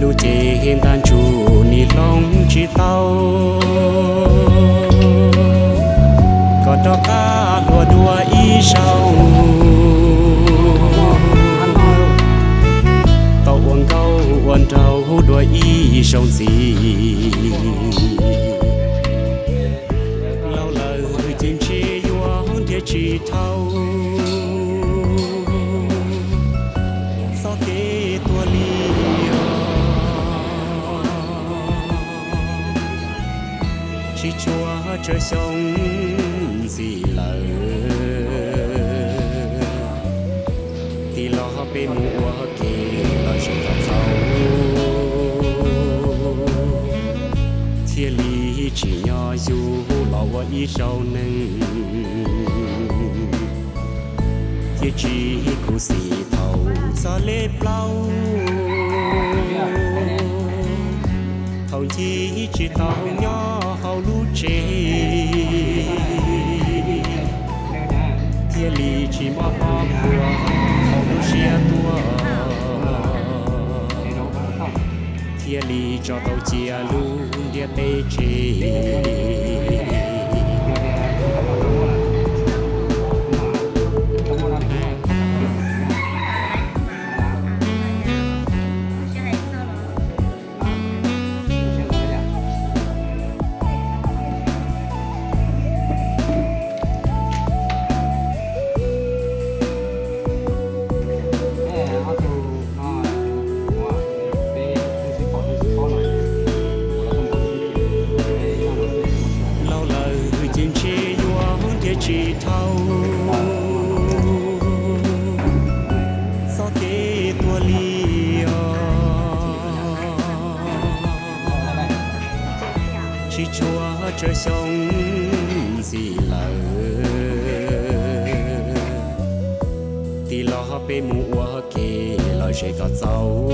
Lub cev ntaj ntsug nim hloov tsis tau, koj rov qab hluas dua ib zaug. Tau ua nkauj ua nraug dua ib zaug ntxiv, laus lawm ces ntshe yuav nrhiav tsis dhau txoj kev tuag li os. Tsis tshua tsawg xyoo ntxiv lawm, tig los peb mus ua ke los ze kom txaus, thiaj li tsim nyog yug los ua ib zaug neeg. Thiaj tsis khuv xim thaum txog lej plaub, thaum ncig tsis tau nyob hauv lub tsev, thiaj li tsis mob mob kua hauv lub siab tuaj, thiaj li tso tau cia lub ntiaj teb tseg. Laus lawm ces ntshe yuav nrhiav tsis dhau txoj kev tuag li os. Tsis tshua tsawg xyoo ntxiv lawm, tig los peb mus ua ke los ze kom txaus,